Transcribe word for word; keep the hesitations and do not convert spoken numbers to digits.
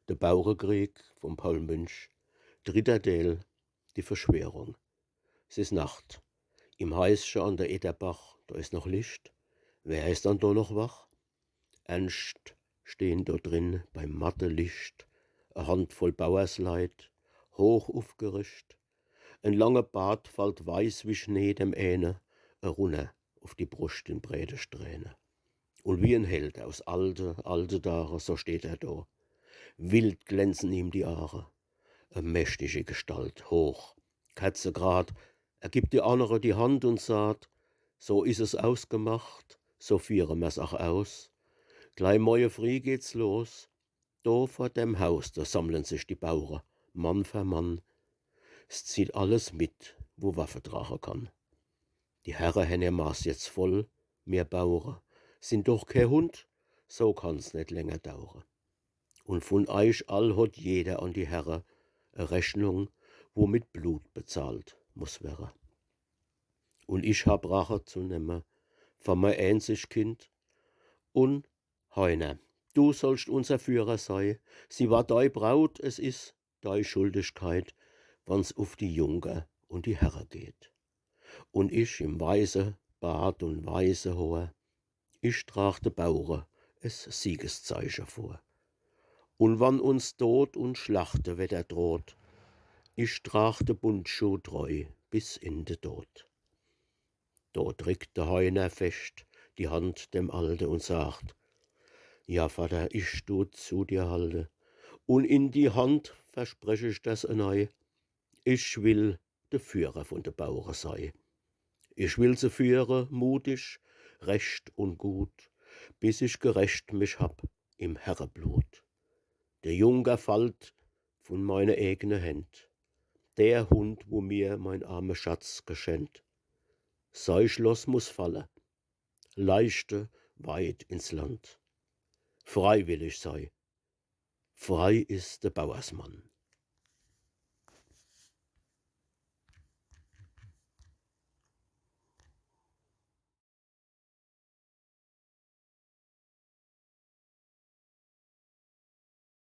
De Bauerekrieg vum Paul Münch, dritter Deel, die Verschwörung. S is Nacht. Im Heische an der Ederbach, do is noch Licht. Wer is dann do noch wach? Ernscht stehn do drin beim matte Licht e Handvoll Bauersleit, hoch ufgericht. En lange Bart fallt weiß wie Schnee dem eene erunner uf die Bruscht in breede Strähne. Un wie en Held aus alte, alte Dage, so steht er do. Wild glänzen ihm die Aage. E mächtige Gestalt, hoch, kerzegrad. Er gibt die annere die Hand un saat: „So is es ausgemacht, so fiere mer's ach aus. Glei moie frieh geht's los. Do vor dem Haus, do sammlen sich die Bauere, Mann fer Mann. S zieht alles mit, wo Waffe trage kann. Die Herre hen ihr Maß jetzt voll, mir Bauere sin doch kee Hund, so kann's net länger daure. Un vun eich all hot jeder an die Herre e Rechnung, wo mit Blut bezahlt muss werre. Un ich hab Rache zu nemme fer mei äänzig Kind. Un Heiner, du sollst unser Führer sei, sie war dei Braut, es is dei Schuldigkeit, wann's uf die Junker un die Herre geht. Un ich im weiße Bart un weiße Hoor, ich trag de Bauere es Siegeszeiche vor. Un wann uns Tod un Schlachtewetter droht, ich trag de Bundschuh treu bis in de Tod.“ Do drickt de Heiner fescht die Hand dem Alte un sagt: „Ja, Vatter, ich du zu dir halte, un in die Hand versprech ich das enei, ich will de Führer vun de Bauere sei. Ich will se führe, mutig, recht un gut, bis ich gerecht mich hab im Herreblut. De Junker fallt vun meine egne Händ, der Hund, wo mir mein arme Schatz geschendt. Sei Schloss muss falle, Leiche weit ins Land. Frei will ich sei, frei is de Bauersmann.“